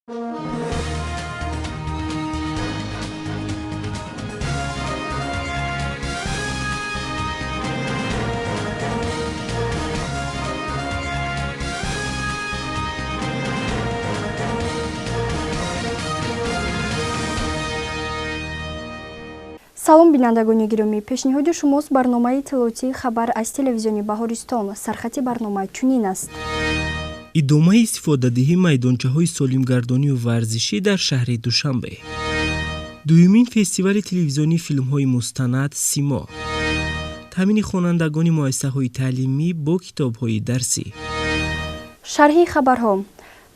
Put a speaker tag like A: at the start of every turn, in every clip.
A: Салом, бинандагони гиромӣ! Пешниҳоди шумост барномаи иттилоотии «Хабар» аз телевизиони Баҳористон. Сархати барнома чунин аст.
B: Идомаи истифодадиҳии майдончаҳои солимгардонию варзишӣ дар шаҳри Душанбе, дуюмин фестивали телевизионии филмҳои мустанад «Симо», таъмини хонандагони муассисаҳои таълимӣ бо китобҳои дарсӣ.
A: Шарҳи хабарҳо.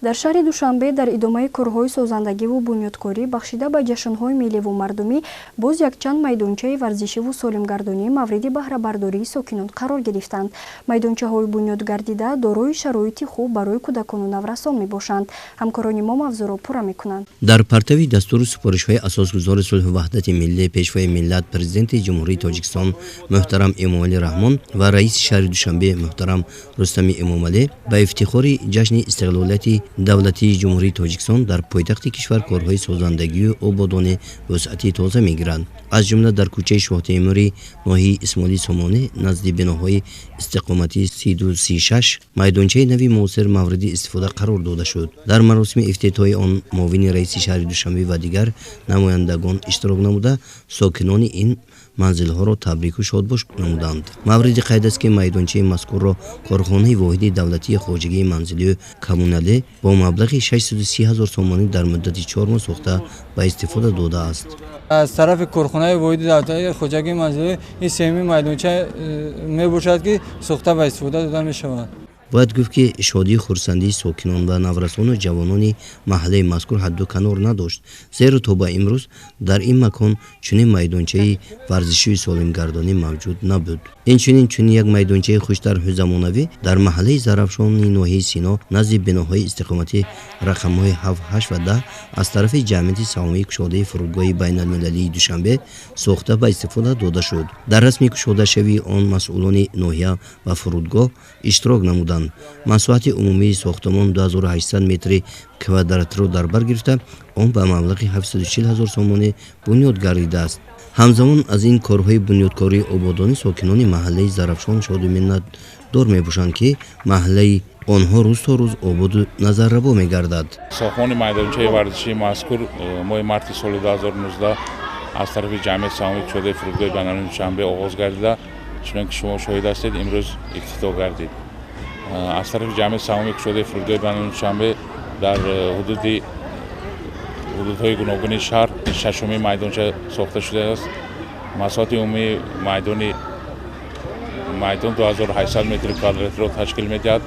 A: Дар шаҳри Душанбе дар идомаи корҳои созандагиву бунёдкорӣ бахшида ба ҷашнҳои милливу мардумӣ боз якчанд майдончаи варзишиву солимгардонӣ мавриди баҳрабардории сокинон қарор гирифтанд. Майдончаҳои бунёдгардида дорои шароити хуб барои кӯдакону наврасон мебошанд. Ҳамкорони мо мавзӯъро пурра мекунанд.
C: Дар партави дастуру супоришҳои асосгузори сулҳу ваҳдати миллӣ, Пешвои миллат, Президенти Ҷумҳурии Тоҷикистон муҳтарам Эмомалӣ Раҳмон ва раиси шаҳри Душанбе муҳтарам Рустами Эмомалӣ ба ифтихори ҷашни истиқлолияти давлатии Ҷумҳурии Тоҷикистон дар пойтахти кишвар корҳои созандагию ободонӣ вусъати тоза мегиранд. Аз ҷумла дар кӯчаи Шоҳтемури ноҳияи Исмоили Сомонӣ назди биноҳои истиқоматии 36 майдончаи нави муосир мавриди истифода қарор дода шуд. Дар маросими ифтитоҳи он муовини раиси шаҳри Душанбе ва дигар намояндагон иштирок намуда, сокинони ин манзилҳоро табрику шодбош намуданд. Мавриди қайд аст, ки майдончаи мазкурро корхонаи воҳиди давлатии хоҷагии манзилию коммуналӣ бо маблағи 630 ҳазор сомонӣ дар муддати 4 моҳ сохта ба истифода додааст.
D: Аз тарафи корхонаи воҳиди давлатии хоҷагии манзилӣ ин сеюмин майдонча мебошад, ки сохта ба истифода дода мешавад.
C: Бояд гуфт, ки шодию хурсандии сокинон ва наврасону ҷавонони маҳаллаи мазкур ҳадду канор надошт, зеро то ба имрӯз дар ин макон чунин майдончаи варзишию солимгардонӣ мавҷуд набуд. Инчунин чунин як майдончаи хуштарҳу замонавӣ дар маҳаллаи Зарафшони ноҳияи Сино назди биноҳои истиқоматӣ рақамҳои 7, 8 ва 10 аз тарафи ҷамъияти саҳомии кушодаи фурудгоҳи байналмилалии Душанбе сохта ба истифода дода шуд. Дар расми кушодашавии он масъулони ноҳия ва фурудгоҳ иштирок намуданд. Масоҳати умумии сохтмон 2800 метри квадратро дар бар гирифта, он ба маблағи 740 ҳазор сомонӣ бунёд гардидааст. Ҳамзамон аз ин корҳои бунёдкории ободонӣ сокинони маҳаллаи Зарафшон шоду миннатдор мебошанд, ки маҳаллаи онҳо рӯз то рӯз ободу назаррабо мегардад.
E: Сохтмони майдончаи варзишии мазкур моҳи марти соли 2019 аз тарафи ҷамъияти саҳомии кушодаи фурудгоҳи байналмилалии Душанбе оғоз гардида, чунон ки шумо шоҳид ҳастед, имрӯз ифтитоҳ гардид. Аз тарафи ҷамъияти саҳомии кушодаи фурудгоҳи байналмилалии Душанбе дар ҳудудҳои гуногуни шаҳр шашумин майдонча сохта шудааст. Масоҳати умумии майдон 2800 метри квадратиро ташкил медиҳад,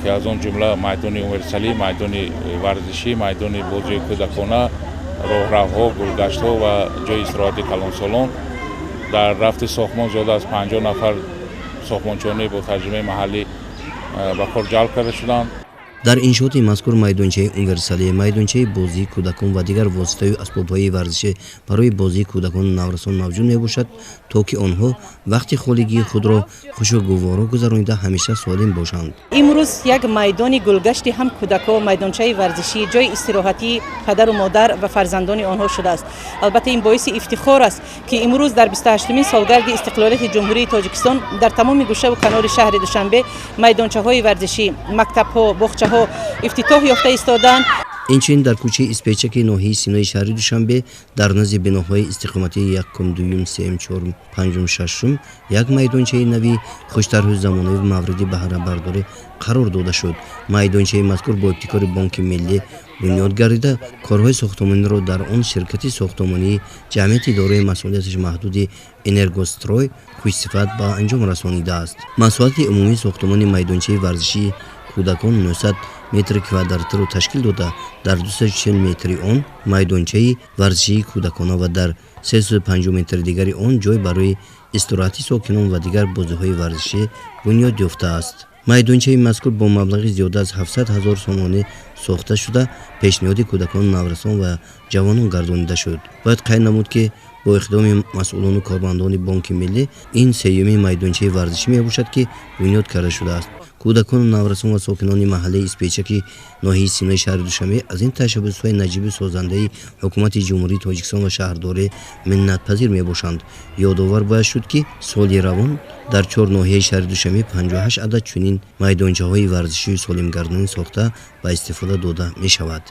E: ки аз он ҷумла майдони универсалӣ, майдони варзишӣ, майдони бозии кӯдакона, роҳравҳо, гулгаштҳо ва ҷои истироҳати калонсолон. Дар рафти сохтмон зиёда аз 50 нафар сохтмончиёни бо таҷрибаи маҳаллӣ ба кор ҷалб карда шуданд.
C: Дар иншооти мазкур майдончаи универсалӣ, майдончаи бозии кӯдакон ва дигар воситаю асбобҳои варзишӣ барои бозии кӯдакону наврасон мавҷуд мебошад, то ки онҳо вақти холигии худро хушу гуворо гузаронида, ҳамеша солим бошанд.
F: Имрӯз як майдони гулгашти ҳам кӯдако, майдончаи варзишӣ, ҷои истироҳатии падару модар ва фарзандони онҳо шудааст. Албатта, ин боиси ифтихор аст, ки имрӯз дар 28-умин солгарди истиқлолияти Ҷумҳурии Тоҷикистон дар тамоми гӯшаву канори шаҳри Душанбе майдончаҳои варзишӣ, мактабҳо, боғчаҳо ифтитоҳ ёфта истодаанд.
C: Инчунин дар кӯчаи Испечаки ноҳияи Синои шаҳри Душанбе дар назди биноҳои истиқоматии якум, дуюм, сеюм, чорум, панҷум, шашум як майдончаи нави хуштарҳу замонавӣ мавриди баҳрабардорӣ қарор дода шуд. Майдончаи мазкур бо ибтикори Бонки Миллӣ бунёд гардида, корҳои сохтмониро дар он ширкати сохтмонии ҷамъияти дорои масъулияташ маҳдуди «Энергострой» хушсифат ба анҷом расонидааст. Масоҳати умумии сохтмони майдончаи варзишии кӯдакон 900 метри квадратиро ташкил дода, дар 240 метри он майдончаи варзишии кӯдакона ва дар 350 метри дигари он ҷой барои истироҳати сокинон ва дигар бозиҳои варзишӣ бунёд ёфтааст. Майдончаи мазкур бо маблағи зиёда аз 700 ҳазор сомонӣ сохта шуда, пешниҳоди кӯдакону наврасон ва ҷавонон гардонида шуд. Бояд қайд намуд, ки бо иқдоми масъулону кормандони Бонки Миллӣ ин сеюмин майдончаи варзишӣ мебошад, ки бунёд карда шудааст. Кӯдакону наврасон ва сокинони маҳаллаи Испечаки ноҳияи Синои шаҳри Душанбе аз ин ташаббусҳои наҷибу созандаи ҳукумати Ҷумҳурии Тоҷикистон ва шаҳрдорӣ миннатпазир мебошанд. Ёдовар бояд шуд, ки соли равон дар чор ноҳияи шаҳри Душанбе 58 адад чунин майдончаҳои варзишию солимгардонӣ сохта ба истифода дода мешавад.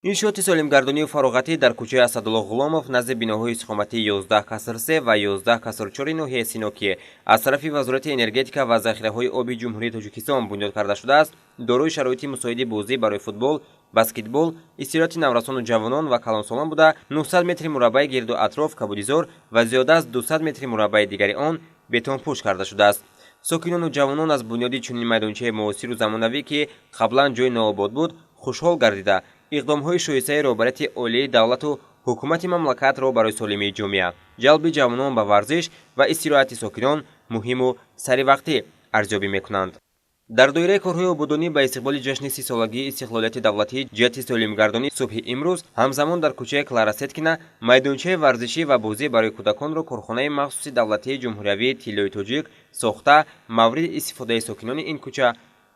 G: Иншооти солимгардонию фароғатӣ дар кӯчаи Асадулло Ғуломов назди биноҳои истиқоматии 11 каср 3 ва 11 каср 4 ноҳияи Сино, ки аз тарафи Вазорати энергетика ва захираҳои оби Ҷумҳурии Тоҷикистон бунёд карда шудааст, дорои шароити мусоиди бозӣ барои футбол, баскетбол, истироҳати наврасону ҷавонон ва калонсолон буда, 900 метри мураббаи гирду атроф кабудизор ва зиёда аз 200 метри мураббаи дигари он бетонпӯш карда шудааст. Сокинону ҷавонон аз бунёди чунин майдончаи муосиру замонавӣ, ки қаблан ҷои нообод буд, хушҳол гардида, иқдомҳои шоистаи роҳбарияти олии давлату ҳукумати мамлакатро барои солимии ҷомеа, ҷалби ҷавонон ба варзиш ва истироҳати сокинон муҳиму саривақтӣ арзёбӣ мекунанд. Дар доираи корҳои ободонӣ ба истиқболи ҷашни 30-солагии истиқлолияти давлатӣ ҷиҳати солимгардонӣ субҳи имрӯз ҳамзамон дар кӯчаи Клара Сеткина майдончаи варзишӣ ва бозӣ барои кӯдаконро корхонаи махсуси давлатии ҷумҳуриявии «Тиллои тоҷик» сохта, мавриди истифодаи сокинони ин кӯча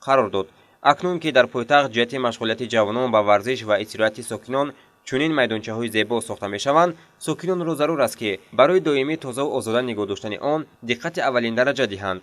G: қарор дод. Акнун ки дар пойтахт ҷиҳати машғулияти ҷавонон ба варзиш ва истироҳати сокинон чунин майдончаҳои зебо сохта мешаванд, сокинонро зарур аст, ки барои доимӣ тозаву озода нигоҳ доштани он диққати аввалиндараҷа диҳанд.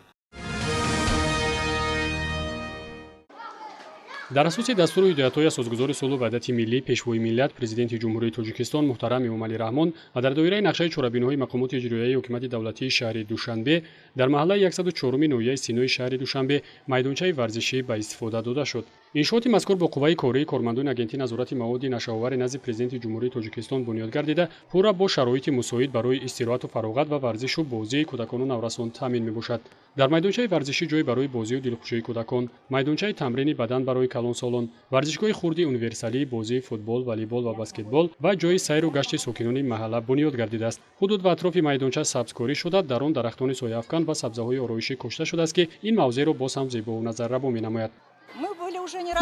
H: Дар асоси дастуру ҳидоятҳои асосгузори сулҳу ваҳдати миллӣ, Пешвои миллат, Президенти Ҷумҳурии Тоҷикистон муҳтарам Эмомалӣ Раҳмон ва дар доираи нақшаи чорабиниҳои мақомоти иҷроияи ҳукумати давлатии шаҳри Душанбе дар маҳаллаи 104-уми ноҳияи Синои шаҳри Душанбе майдончаи варзишӣ ба истифода дода шуд. Иншооти мазкур бо қувваи кории кормандони Агентии назорати маводи нашъаовари назди Президенти Ҷумҳурии Тоҷикистон бунёд гардида, пурра бо шароити мусоид барои истироҳату фароғат ва варзишу бозии кӯдакону наврасон таъмин мебошад. Дар майдончаи варзишӣ ҷой барои бозию дилхушии кӯдакон, майдончаи тамрини бадан барои калонсолон, варзишгоҳи хурди универсалии бозии футбол, волейбол ва баскетбол ва ҷои сайру гашти сокинони маҳалла бунёд гардидааст. Ҳудуд ва атрофи майдонча сабзкорӣ шуда, дар он дарахтони сояафкан ва сабзаҳои ороишӣ кошта шудааст, ки ин мавзеъро боз ҳам зебову назаррабо менамояд.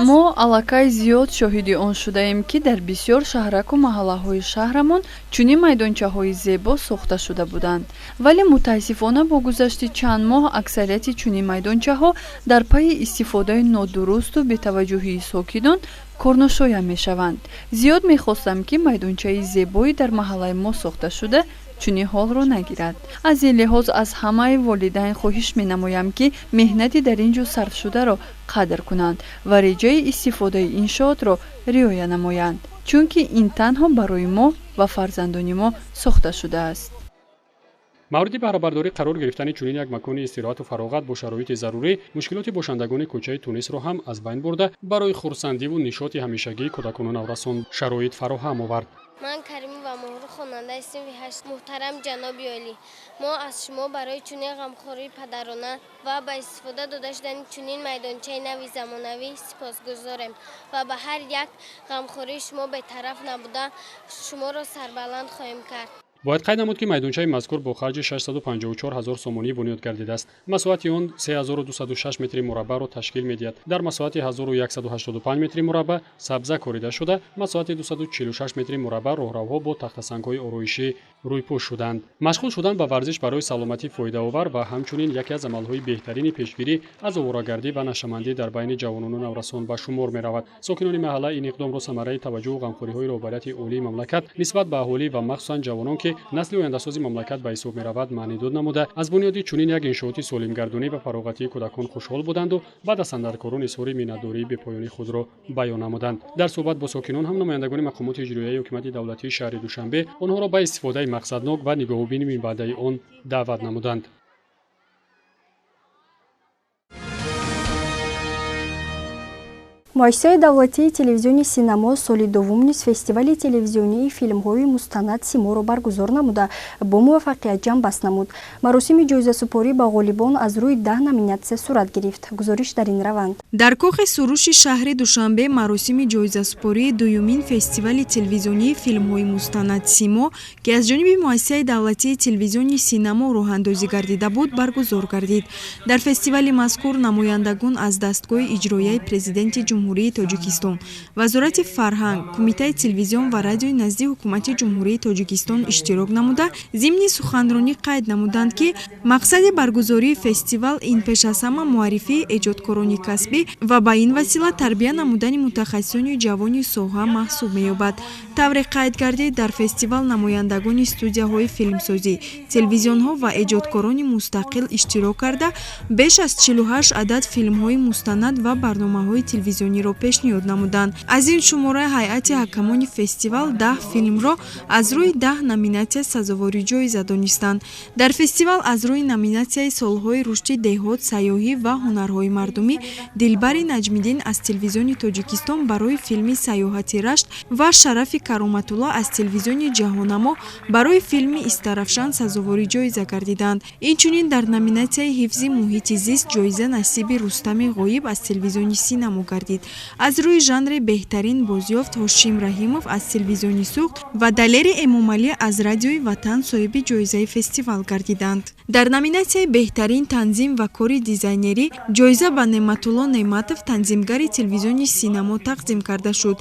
I: Мо аллакай зиёд шоҳиди он шудаем, ки дар бисёр шаҳраку маҳаллаҳои шаҳрамон чунин майдончаҳои зебо сохта шуда буданд, вале мутаассифона бо гузашти чанд моҳ аксарияти чунин майдончаҳо дар пайи истифодаи нодурусту бетаваҷҷӯҳии сокинон корношоям мешаванд. Зиёд мехостам, ки майдончаи зебои дар маҳаллаи мо сохта шуда чунин ҳолро нагирад. Аз ин лиҳоз аз ҳамаи волидайн хоҳиш менамоям, ки меҳнати дар ин ҷо сарфшударо қадр кунанд ва реҷаи истифодаи иншоотро риоя намоянд, чунки ин танҳо барои мо ва фарзандони мо сохта шудааст.
H: Мавриди баҳрабардорӣ қарор гирифтани чунин як макони истироҳату фароғат бо шароити зарурӣ мушкилоти бошандагони кӯчаи Тунисро ҳам аз байн бурда, барои хурсандиву нишоти ҳамешагии кӯдакону наврасон шароит фароҳам овард.
J: Ман Каримова Моҳру, хонандаи синфи ҳашт. Муҳтарам ҷаноби олӣ, мо аз шумо барои чунин ғамхории падарона ва ба истифода дода шудани чунин майдончаи нави замонавӣ сипосгузорем ва ба ҳар як ғамхории шумо бетараф набуда, шуморо сарбаланд хоҳем кард.
H: Бояд қайд намуд, ки майдончаи мазкур бо харҷи 654 ҳазор сомонӣ бунёд гардидааст. Масоҳати он 3206 метри мураббаъро ташкил медиҳад. Дар масоҳати 1185 метри мураббаъ сабза корида шуда, масоҳати 246 метри мураббаъ роҳравҳо бо тахтасангҳои ороишӣ рӯйпӯш шуданд. Машғул шудан ба варзиш барои саломатӣ фоидаовар ва ҳамчунин яке аз амалҳои беҳтарини пешгирӣ аз оворагардӣ ва нашъамандӣ дар байни ҷавонону наврасон ба шумор меравад. Сокинони маҳалла ин иқдомро самараи таваҷҷӯҳу ғамхориҳои роҳбарияти олии мамлакат нисбат ба аҳолӣ ва махсусан ҷавонон, ки насли ояндасози мамлакат ба ҳисоб меравад, маънидод намуда, аз бунёди чунин як иншооти солимгардонӣ ва фароғатии кӯдакон хушҳол буданду ба дастандаркорон изҳори миннатдории бепоёни худро баён намуданд. Дар суҳбат бо сокинон ҳам намояндагони мақомоти иҷроияи ҳукумати давлатии шаҳри Душанбе онҳоро ба истифодаи мақсаднок ва нигоҳубини минбаъдаи он даъват намуданд.
A: Муассисаи давлатии телевизиони «Синамо» соли дуввум низ фестивали телевизионии филмҳои мустанад «Симоро» баргузор намуда, бо муваффақият ҷамъбаст намуд. Маросими ҷоизасупорӣ ба ғолибон аз рӯи 10 номинатсия сурат гирифт. Гузориш дар ин раванд.
K: Дар кохи Суруши шаҳри Душанбе маросими ҷоизасупории дуюмин фестивали телевизионии филмҳои мустанад «Симо», ки аз ҷониби муассисаи давлатии телевизиони «Синамо» роҳандозӣ гардида буд, баргузор гардид. Дар фестивали мазкур намояндагон аз дастгоҳи иҷроияи Президенти Ҷумҳурии Ҷумҳурии Тоҷикистон, Вазорати фарҳанг, Кумитаи телевизион ва радиои назди Ҳукумати Ҷумҳурии Тоҷикистон иштирок намуда, зимни суханронӣ қайд намуданд, ки мақсади баргузории фестивал ин пеш аз ҳама муаррифии эҷодкорони касбӣ ва ба ин васила тарбия намудани мутахассисони ҷавони соҳа маҳсуб меёбад. Тавре қайд гардид, дар фестивал намояндагони студияҳои филмсозӣ, телевизионҳо ва эҷодкорони мустақил иштирок карда, беш аз 48 адад филмҳои мустанад ва барномаҳои телевизиониро пешниҳод намуданд. Аз ин шумораи ҳайати ҳакамони фестивал 10 филмро аз рӯи 10 номинатсия сазовори ҷоиза донистанд. Дар фестивал аз рӯи номинатсияи солҳои рушди деҳот, сайёҳӣ ва ҳунарҳои мардумӣ Дилбари Наҷмиддин аз телевизиони Тоҷикистон барои филми Сайёҳати Рашт ва Шарафи Кароматулло аз телевизиони Ҷаҳоннамо барои филми Истаравшан сазовори ҷоиза гардиданд. Инчунин дар номинатсияи ҳифзи муҳити зист ҷоиза насиби Рустами Ғоиб аз телевизиони Синамо гардид. Аз рӯи жанри беҳтарин бозёфт Ҳошим Раҳимов аз телевизиони Суғд ва Далери Эмомалӣ аз радиои Ватан соҳиби ҷоизаи фестивал гардиданд. Дар номинатсияи беҳтарин танзим ва кори дизайнерӣ ҷоиза ба Неъматулло Неъматов, танзимгари телевизиони Синамо, тақдим карда шуд.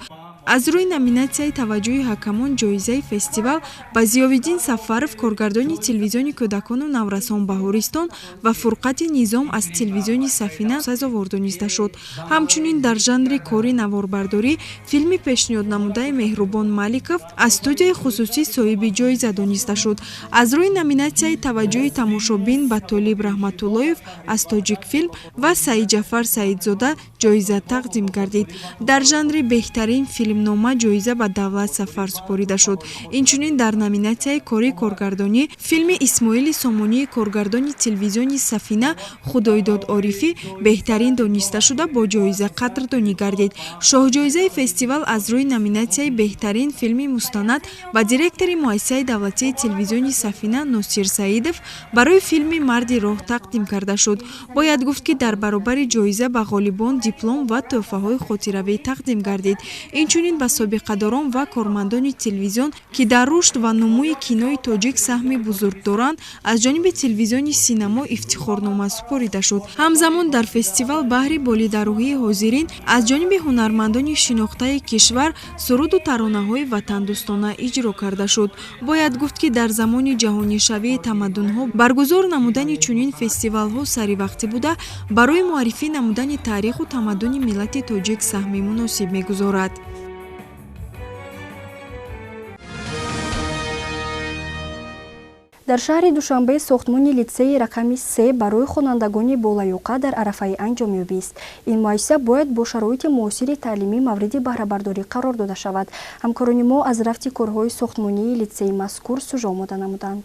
K: Аз рӯи номинатсияи таваҷҷӯҳи ҳакамон ҷоизаи фестивал ба Зиёвиддин Сафаров, коргардони телевизиони кӯдакону наврасон Баҳористон, ва Фурқати Низом аз телевизиони Сафина сазовор дониста шуд. Ҳамчунин дар жанри кори наворбардорӣ филми пешниҳоднамудаи Меҳрубон Маликов аз студияи хусусӣ соҳиби ҷоиза дониста шуд. Аз рӯи номинатсияи таваҷҷӯҳи тамошобин ба Толиб Раҳматуллоев аз Тоҷикфилм ва Саидҷафар Саидзода ҷоиза тақдим гардид. Дар жанри беҳтарин филм нома ҷоиза ба Давлат Сафар супорида шуд. Инчунин дар номинатсияи кори коргардонӣ филми Исмоили Сомонии коргардони телевизиони Сафина Худойдод Орифӣ беҳтарин дониста шуда, бо ҷоиза қадрдонӣ гардид. Шоҳҷоизаи фестивал аз рӯи номинатсияи беҳтарин филми мустанад ба директори муассисаи давлатии телевизиони Сафина Носир Саидов барои филми Марди роҳ тақдим карда шуд. Бояд гуфт, ки дар баробари ҷоиза ба ғолибон диплом ва тӯҳфаҳои хотиравӣ тақдим гардид. Инчунин ба собиқадорон ва кормандони телевизион, ки дар рушд ва нумӯи кинои тоҷик саҳми бузург доранд, аз ҷониби телевизиони Синамо ифтихорнома супорида шуд. Ҳамзамон дар фестивал баҳри болидарӯҳии ҳозирин аз ҷониби ҳунармандони шинохтаи кишвар суруду таронаҳои ватандӯстона иҷро карда шуд. Бояд гуфт, ки дар замони ҷаҳонишавии тамаддунҳо баргузор намудани чунин фестивалҳо саривақтӣ буда, барои муаррифӣ намудани таъриху тамаддуни миллати тоҷик саҳми муносиб мегузорад.
A: Дар шаҳри Душанбе сохтмони литсеи рақами 3 барои хонандагони болаёқа дар арафаи анҷом ёбист. Ин муассиса бояд бо шароити муосири таълимӣ мавриди баҳрабардорӣ қарор дода шавад. Ҳамкорони мо аз рафти корҳои сохтмонии литсеи мазкур сужа омода намуданд.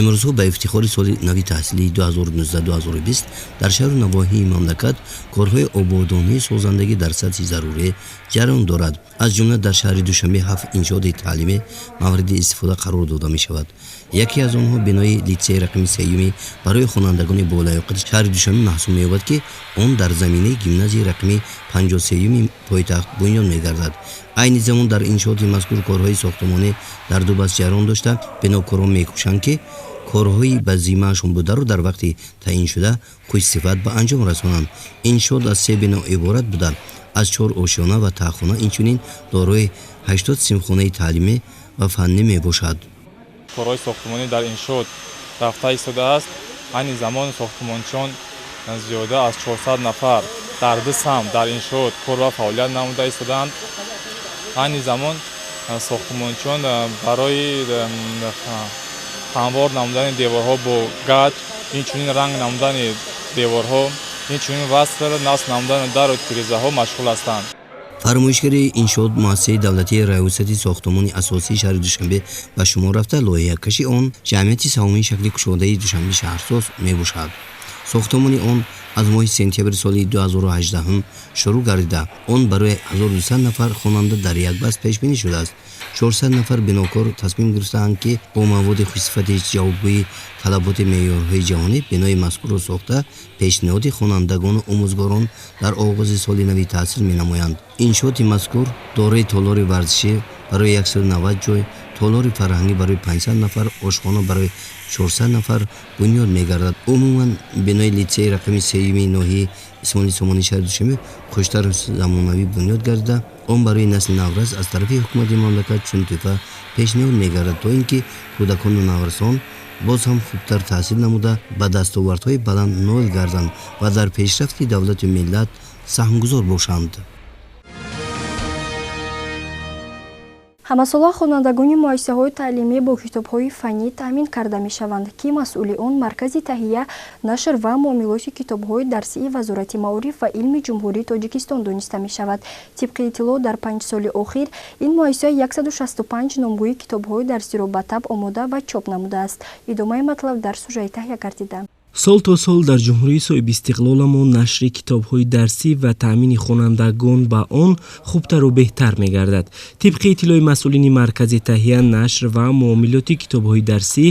C: Имрӯзҳо ба ифтихори соли нави таҳсилии 2019-2020 дар шаҳру навоҳии мамлакат корҳои ободонии созандагӣ дар сатҳи зарурӣ ҷараён дорад. Аз ҷумла дар шаҳри Душанбе 7 иншооти таълимӣ мавриди истифода қарор дода мешавад. Яке аз онҳо бинои литсеи рақами 3 барои хонандагони болаёқати шаҳри Душанбе маҳсуб меёбад, ки он дар заминаи гимназияи рақами 53 пойтахт бунёд мегардад. Айни замон дар иншооти мазкур корҳои сохтмонӣ дар ду баст ҷараён дошта, бинокорон мекӯшанд, ки корҳои ба зиммаашон бударо дар вақти таъиншуда хушсифат ба анҷом расонанд. Иншоот аз 3 бино иборат буда, аз 4 ошёна ва таҳхона, инчунин дорои 80 синфхонаи таълимӣ ва фаннӣ мебошад.
L: Корҳои сохтмонӣ дар иншоот рафта истодааст. Айни замон сохтмончиён зиёда аз 400 нафар дар ду самт дар иншоот кор ва фаъолият намуда истодаанд. Айни замон сохтмончиён барои ҳамвор намудани деворҳо бо гач, инчунин ранг намудани деворҳо, инчунин васл насб намудани дару тирезаҳо машғул ҳастанд.
C: Фармоишгари иншоот муассисаи давлатии раёсати сохтмони асосии шаҳри Душанбе ба шумор рафта, лоиҳакаши он ҷамъияти саҳомии шакли кушодаи Душанбе шаҳрсоз мебошад. Сохтмони он аз моҳи сентябри соли 2018 шурӯъ гардида, он барои 1200 нафар хонанда дар як баст пешбинӣ шудааст. 400 нафар бинокор тасмим гирифтаанд, ки бо маводи хушсифати ҷавобгӯи талаботи меъёрҳои ҷаҳонӣ бинои мазкурро сохта, пешниҳоди хонандагону омӯзгорон дар оғози соли нави таҳсил менамоянд. Иншооти мазкур дорои толори варзишӣ барои 190 ҷой, Толори фарҳангӣ барои 500 нафар, ошхона барои 400 нафар бунёд мегардад. Умуман, бинои литсеи рақами сеюми ноҳияи Исмоили Сомонии шаҳри Душанбе хуштару замонавӣ бунёд гардида, он барои насли наврас аз тарафи ҳукумати мамлакат чун тӯҳфа пешниҳод мегардад, то ин ки кӯдакону наврасон боз ҳам хубтар таҳсил намуда, ба дастовардҳои баланд ноил гарданд ва дар пешрафти давлату миллат саҳмгузор бошанд.
A: Ҳамасола хонандагони муассисаҳои таълимӣ бо китобҳои фаннӣ таъмин карда мешаванд, ки масъули он Маркази таҳия, нашр ва муомилоти китобҳои дарсии Вазорати маориф ва илми Ҷумҳурии Тоҷикистон дониста мешавад. Тибқи иттилоъ, дар 5 соли охир ин муассиса 165 номгӯи китобҳои дарсиро ба таб омода ва чоп намудааст. Идомаи матлаб дар сужаи таҳия гардида.
B: Сол то сол дар ҷумҳурии соҳибистиқлоламон нашри китобҳои дарсӣ ва таъмини хонандагон ба он хубтару беҳтар мегардад. Тибқи иттилои масъулини Маркази таҳия, нашр ва муомилоти китобҳои дарсӣ,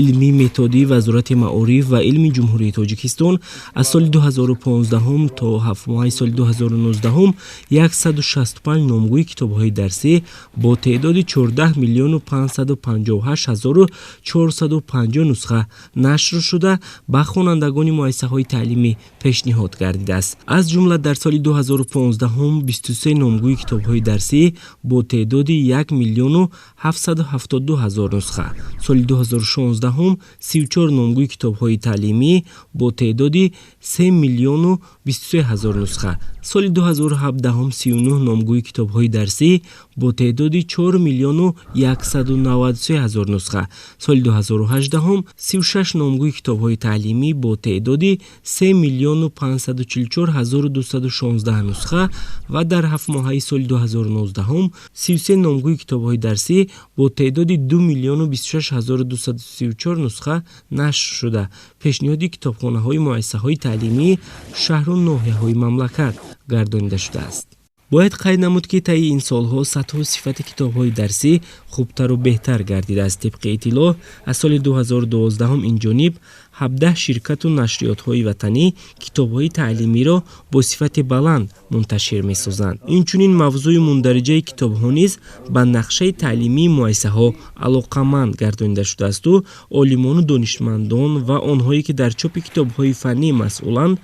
B: илмӣ методии Вазорати маориф ва илми Ҷумҳурии Тоҷикистон аз соли 2015 то ҳафтмоҳаи соли 2019 165 номгӯи китобҳои дарсӣ бо теъдоди 14 миллиону 558 ҳазору 450 нусха нашр шуда, ба хонандагони муассисаҳои таълимӣ пешниҳод гардидааст. Аз ҷумла, дар соли 2015 23 номгӯи китобҳои дарсӣ бо теъдоди 1 миллиону 772 ҳазор нусха, соли 2016 34 номгӯи китобҳои таълимӣ бо теъдоди 3 миллиону 23 ҳазор нусха, соли 2017 39 номгӯи китобҳои дарсӣ бо теъдоди 4 миллиону 193 ҳазор нусха, соли 2018 36 номгӯи китобҳои таълимӣ бо теъдоди 3 миллиону 544 ҳазору 216 нусха ва дар ҳафтмоҳаи соли 2019 33 номгӯи китобҳои дарсӣ бо теъдоди 2 миллиону 26 ҳазору 234 нусха нашр шуда, пешниҳоди китобхонаҳои муассисаҳои таълимии шаҳру ноҳияҳои мамлакат гардонида шудааст. Бояд қайд намуд, ки таи ин солҳо сатҳу сифати китобҳои дарсӣ хубтару беҳтар гардидааст. Тибқи иттилоъ, аз соли 2012 ин ҷониб 17 ширкату нашриётҳои ватанӣ китобҳои таълимиро бо сифати баланд мунташир месозанд. Инчунин, мавзӯи мундариҷаи китобҳо низ ба нақшаи таълимии муассисаҳо алоқаманд гардонида шудаасту олимону донишмандон ва онҳое ки дар чопи китобҳои фаннӣ масъуланд,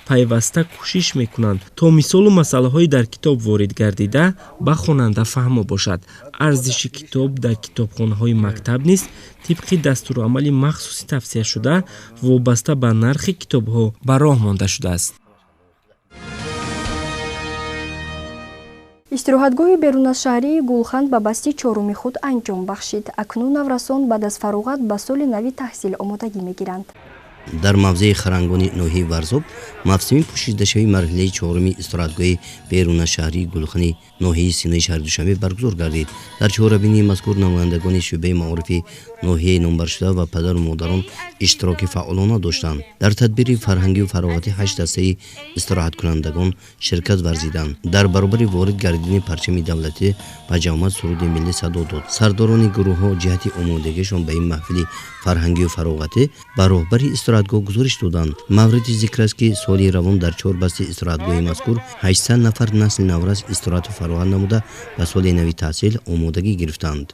B: пайваста кӯшиш мекунанд, то мисолу масъалаҳои дар китоб ворид гардида ба хонанда фаҳмо бошад. Арзиши китоб дар китобхонаҳои мактаб низ тибқи дастурамали махсуси тавсияшуда вобаста ба нархи китобҳо ба роҳ монда шудааст.
A: Истироҳатгоҳи беруназшаҳрии Гулхан ба басти чоруми худ анҷом бахшид. Акнун наврасон баъд аз фароғат ба соли нави таҳсил омодагӣ мегиранд.
C: Дар мавзеи Харангони ноҳияи Варзоб мавсими пӯшидашавии марҳилаи чоруми истироҳатгоҳи берунашаҳрии Гулхани ноҳияи Синои шаҳри Душанбе баргузор гардид. Дар чорабинии мазкур намояндагони шӯъбаи маорифи ноҳияи номбаршуда ва падару модарон иштироки фаъолона доштанд. Дар тадбири фарҳангию фароғатӣ ҳашт дастаи истироҳаткунандагон ширкат варзиданд. Дар баробари ворид гардидани парчами давлатӣ ба ҷамоат суруди миллӣ садо дод. Сардорони гурӯҳҳо ҷиҳати омодагиашон ба ин маҳфили фарҳангию фароғатӣ ба роҳбари истироҳатгоҳ гузориш доданд. Мавриди зикр аст, ки соли равон дар чор басти истироҳатгоҳи мазкур 800 нафар насли наврас истироҳату фароғат намуда, ба соли нави таҳсил омодагӣ гирифтанд.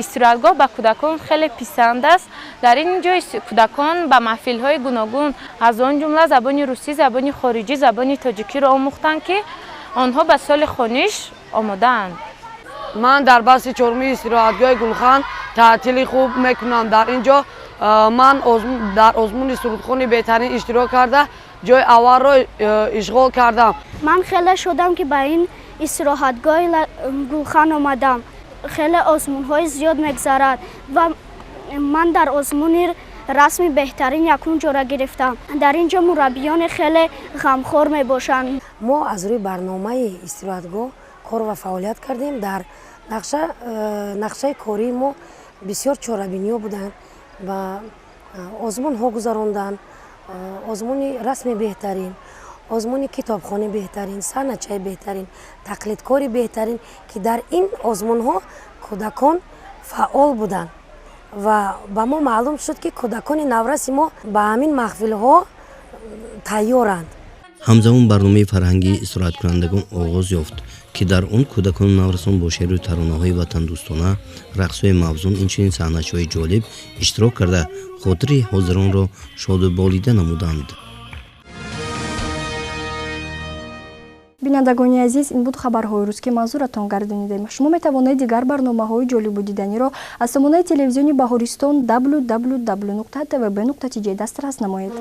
M: Истироҳатгоҳ ба кӯдакон хеле писанд аст. Дар ин ҷо кӯдакон ба маҳфилҳои гуногун, аз он ҷумла забони русӣ, забони хориҷӣ, забони тоҷикиро омӯхтанд, ки онҳо ба соли хониш омодаанд.
N: Ман дар басти чоруми истироҳатгоҳи Гулхан таътили хуб мекунам. Дар ин ҷо ман дар озмуни сурудхони беҳтарин иштирок карда, ҷои аввалро ишғол кардам.
O: Ман хеле шодам, ки ба ин истироҳатгоҳи Гулхан омадам. Хеле озмунҳои зиёд мегузарад ва ман дар озмуни расми беҳтарин якум ҷора гирифтам. Дар ин ҷо мураббиёни хеле ғамхор мебошанд.
P: Мо аз рӯи барномаи истироҳатгоҳ кор ва фаъолият кардем. Дар нақшаи кории мо бисёр чорабиниҳо буданд ва озмунҳо гузаронданд: озмуни расми беҳтарин, озмуни китобхони беҳтарин, санъатчаи беҳтарин, тақлидкори беҳтарин, ки дар ин озмунҳо кӯдакон фаъол буданд ва ба мо маълум шуд, ки кӯдакони навраси мо ба ҳамин маҳфилҳо тайёранд.
C: Ҳамзамон барномаи фарҳангии истироҳаткунандагон оғоз ёфт, ки дар он кӯдакону наврасон бо шеъру таронаҳои ватандӯстона, рақсҳои мавзун, инчунин саҳначаҳои ҷолиб иштирок карда, хотири ҳозиронро шоду болида намуданд.
A: Бинандагони азиз, ин буд хабарҳои рӯз, ки манзуратон гардонидем. Шумо метавонед дигар барномаҳои ҷолибу диданиро аз сомонаи телевизиони Баҳористон www.tvb.tj дастрас намоед.